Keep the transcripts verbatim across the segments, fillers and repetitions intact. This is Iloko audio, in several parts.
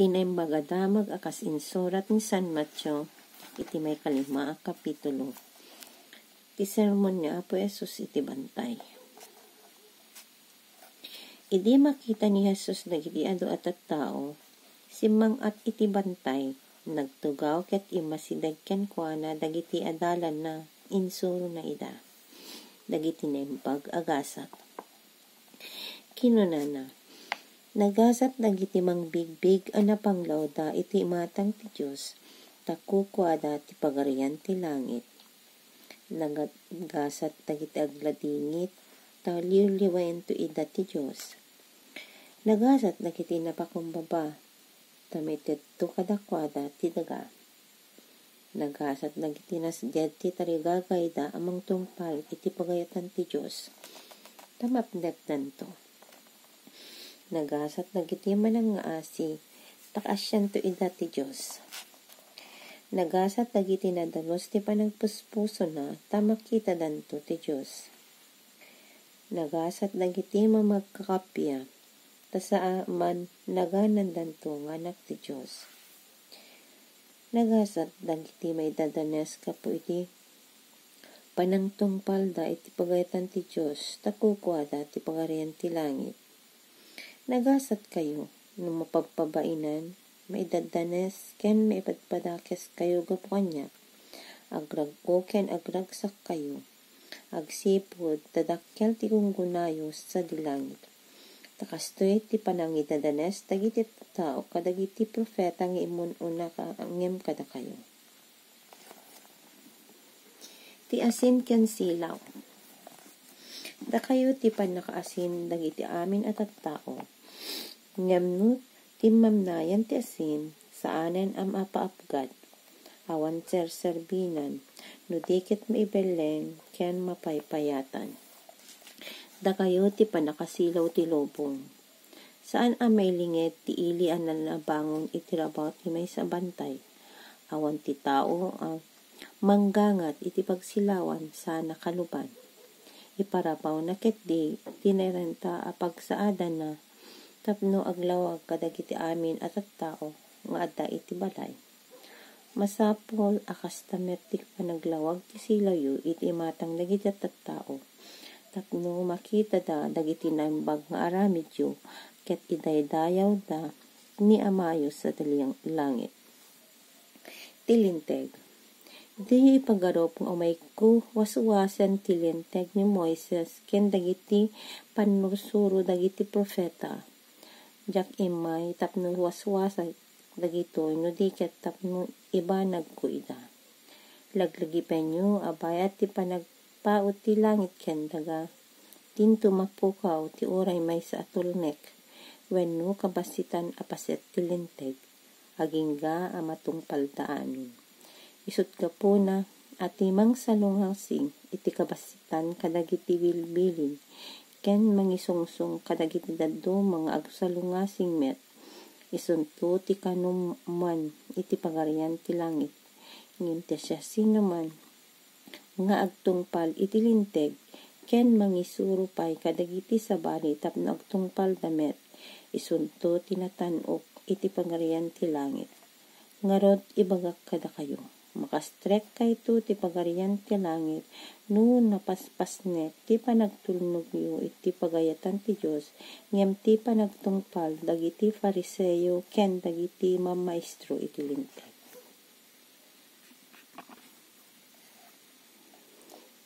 Ti Naimbag a Damag a kas insurat ni San Mateo iti maikalima a kapitulo. Ti sermon ni Apo Jesus iti bantay. Idi makita ni Jesus dagiti adu a tattao, simmang-at iti bantay, nagtugaw ket immasideg kenkuana dagiti adalanna, insurona ida dagiti naimbag a gasat. Kinunana, "Nagasat dagiti mangbigbig a napanglawda iti imatang ti Dios, ta kukuada ti Pagarian ti Langit. Nagasat dagiti agladingit, ta liwliwaento ida ti Dios. Nagasat dagiti napakumbaba, ta maited kadakuada ti daga. Nagasat dagiti nasged ti tarigagayda a mangtungpal iti pagayatan ti Dios, ta mapnekdanto. Nagasat dagiti manangngaasi, ta kaasianto ida ti Dios. Nagasat dagiti nadalus ti panagpuspusona, ta makitadanto ti Dios. Nagasat dagiti mamagkakappia, ta saan man naganandanto nga anak ti Dios. Nagasat dagiti maidadanes gapu iti panangtungpalda iti pagayatan ti Dios, ta kukuada ti Pagarian ti Langit. Nagasatkayo no mapabpabainan, maidadanes, ken maipadpadakeskayo gapu kaniak. Agrag-o ken agragsakkayo. Agsipud ta dakkel ti gunggonayo sadi langit. Ta kastoy ti panangidadanes dagiti tattao kadagiti profeta nga immun-una ka-, ngem kadakayo." Ti asin ken silaw. Dakayo ti pannakaasin dagiti amin a tattao. Ngem no timmamnayan ti asin, saanen a mapaapgad. Awan serserbinan, no di ket maibelleng ken mapaypayatan. Dakayo ti pannakasilaw ti lubong. Saan a mailinged ti ili a nanabangon iti rabaw ti maysa a bantay. Awan ti tao a manggangat iti pagsilawan sana kaluban. Iparabawna ketdi ti nairenta a pagsaadanna tapno aglawag kadagiti amin a tattao nga adda iti balay. Masapul a kasta met ti panaglawag ti silawyo iti imatang dagiti tattao, tapno makitada dagiti naimbag nga aramidyo ket idaydayawda ni Amayo sadi langit. Ti Linteg. Diyo ipagarup nga umayko waswasen ti Linteg ni Moises ken dagiti pannursuro dagiti profeta. Diak immay tapno waswasak dagitoy no di ket tapno ibanagko ida. Laglagipenyo a bayat ti panagpaut ti langit ken daga, dinto mapukaw ti uray maysa a tulmek wenno kabassitan a paset ti Linteg, agingga a matungpalda amin. Isut' gapuna a ti mangsalungasing iti kabassitan kadagiti bilbilin ken mangisungsong kadagiti dadduma nga agsalungasing met, isunto ti kanuman iti Pagarian ti Langit. Ngem ti siasinoman nga agtungpal iti Linteg ken mangisuro pay kadagiti sabali tapno agtungpalda met, isunto ti natan-ok iti Pagarian ti Langit. Ngarud, ibagak kadakayo, makastrekkayto ti Pagarian ti Langit no napaspasnek ti panagtulnogyo iti pagayatan ti Dios ngem ti panagtungpal dagiti Fariseo ken dagiti mamaestro iti Linteg.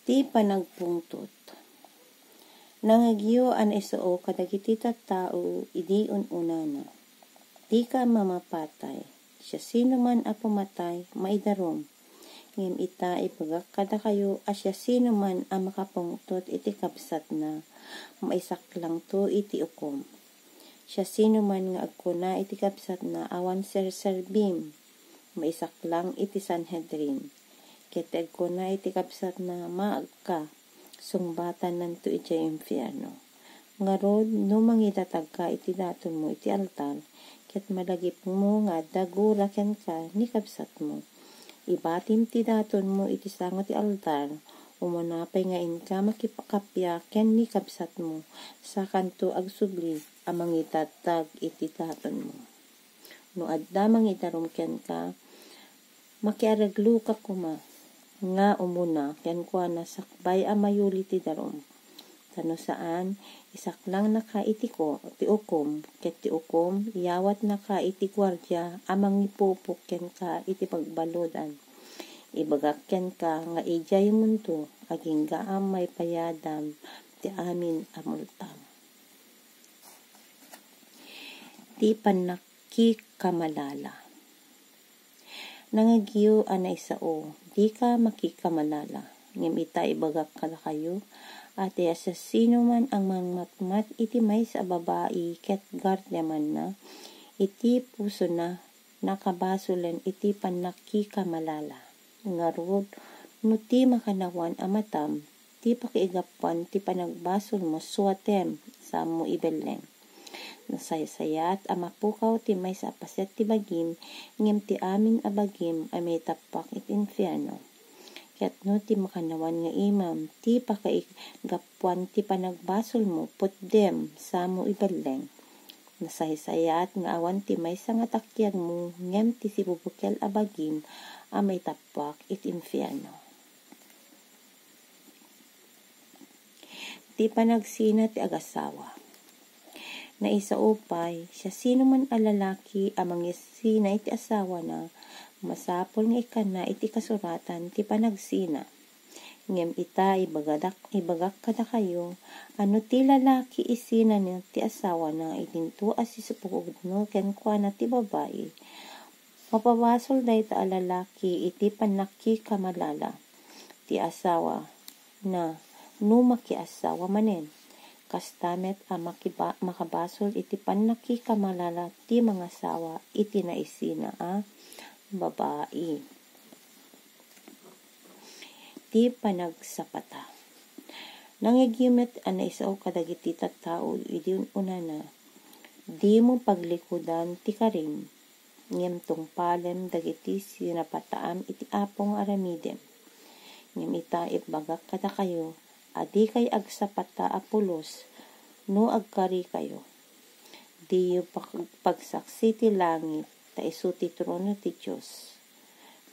Ti panagpungtot. Nangngegyo a naisao kadagiti tattao idi un-unana. Dika mamapatay. Siasinoman a pumatay, maidarum. Ngem ita, ibagak kadakayo a siasinoman a makapungtot iti kabsatna, maisaklangto iti ukom. Siasinoman nga agkuna iti kabsatna, "Awan serserbim," maisaklang iti Sanhedrin. Ket ti agkuna iti kabsatna, "Maagka, sungbatananto idiay infierno." Ngarud, no mangidatagka iti datonmo iti altar, ket malagipmo nga adda gura kenka ni kabsatmo, ibatim ti datonmo iti sango ti altar, umuna pay nga inka makipakappia ken ni kabsatmo, sakanto agsubli a mangidatag iti datonmo. No adda mangidarum kenka, makiaregloka koma nga umuna kenkuana sakbay a mayuli ti darum. Ta no saan, isaklangnaka iti ko-, ti ukom, ket ti ukom, iyawatnaka iti guardia a mangipupok kenka iti pagbaludan. Ibagak kenka nga idiay mundo, aginggaam maibayadam ti amin a multam. Ti pannakikamalala. Nangegyo a naisao, dika makikamalala. Ngem ita, ibagak kadakayo, a ti siasinoman a mangmatmat iti maysa a babai ket gardiamanna, iti pusona, nakabasolen iti pannakikamalala. Ngarud, no ti makannawan a matam, ti pakaigapuan ti panagbasolmo, suatem, saanmo ibelleng. Nasaysayaat a mapukaw ti maysa a paset ti bagim, ngem ti amin a bagim a maitappuak iti infierno. Ket no ti makannawan nga imam ti pakaigapuan ti panagbasolmo, putdem, saanmo ibelleng. Nasaysayaat nga awan ti maysa nga takiagmo, ngem ti sibubukel a bagim a maitappuak iti infierno. Ti panagsina ti agasawa. Naisao pay, siasinoman a lalaki a mangisina iti asawana, masapul nga ikkanna iti kasuratan ti panagsina. Ngem ita, ibagadak-, ibagak kadakayo, a no ti lalaki isinana ti asawana, idinto a sisipugno kenkuana ti babai, mapabasol dayta a lalaki iti pannakikamalala ti asawana no makiasawa manen. Kasta met a makiba-, makabasol iti pannakikamalala ti mangasawa iti naisina a babai. Ti panagsapata. Nangegyo met a naisao kadagiti tattao idi un-unana, dimo paglikudan ti karim, ngem tungpalem dagiti sinapataam iti Apo nga aramidem. Ngem ita, ibagak kadakayo, a dikay agsapata a pulos no agkarikayo. Diyo pag-, pagsaksi ti langit, ta isu ti trono ti Dios.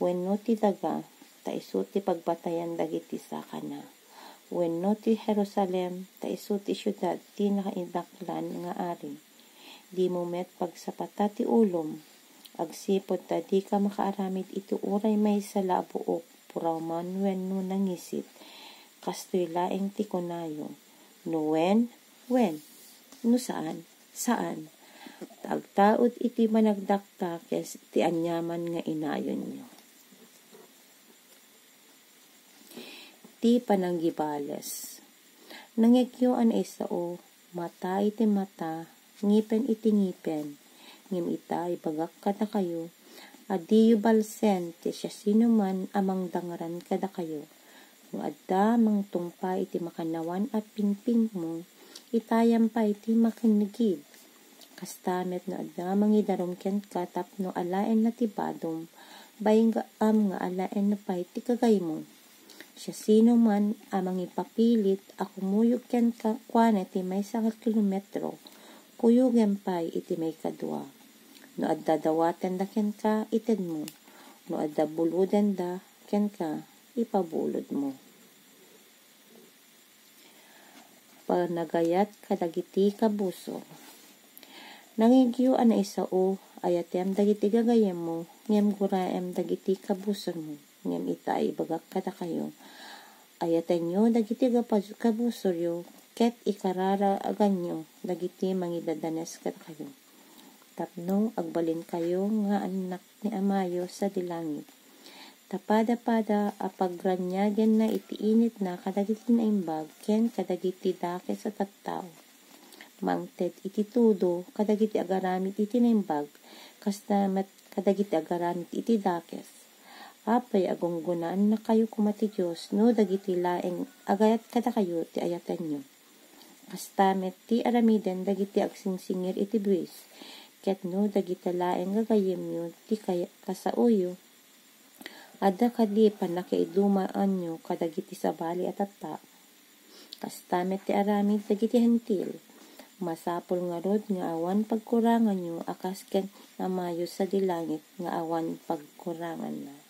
Wenno ti daga, ta isu ti pagbatayan dagiti sakana. Wenno ti Jerusalem, ta isu ti siudad ti nakainaklan nga ari. Dimo met pagsapata ti ulom, agsipud ta dika makaaramid iti uray maysa la a buok, puraw man wenno nangisit. Kastoy laeng ti kunayo. No wen, wen. No saan, saan. Ta agtaud iti managdakta ket ti aniaman nga inayonyo. Ti pananggibales. Nangegyo a naisao, mata iti mata, ngipen iti ngipen. Ngem ita, ibagak kadakayo, a diyo balsen ti siasinoman a mangdangran kadakayo. No adda mangtungpa iti makannawan a pingpingmo, itayam pay ti makinnigid. Kasta met no adda mangidarum kenka tapno alaenna ti badom, baingaam nga alaenna pay ti gagaymo. Siasinoman a mangipapilit a kumuyog kenka, kuana iti maysa nga kilometro, kuyogem pay iti maikadua. No adda dawatenda kenka, itedmo. No adda bulodenda kenka, ipabulodmo. Panagayat kadagiti kabusor. Nangegyo a naisao, ayatem dagiti gagayemmo, ngem guraem dagiti kabusormo. Ngem ita, ibagak kadakayo, ayatenyo dagiti gapa-, kabusoryo, ket ikararaganyo dagiti mangidadanes kadakayo. Tapno agbalinkayo nga annak ni Amayo sadi langit. Ta pada-pada a pagraniagenna iti initna kadagiti naimbag ken kadagiti dakes a tattao. Mangted iti tudo kadagiti agaramid iti naimbag, kasta met kadagiti agaramid iti dakes. Apay a gunggonaannakayo koma ti Dios no dagiti laeng agayat kadakayo ti ayatenyo? Kasta met ti aramiden dagiti agsingsingir iti buis, ket no dagiti laeng gagayemyo ti kay-, kasaoyo, adda kadi pannakaidumaanyo kadagiti sabali a tattao. Kasta met ti aramid dagiti Hentil. Masapul ngarud nga awan pagkuranganyo a kas ken Amayo sadi langit nga awan pagkuranganna.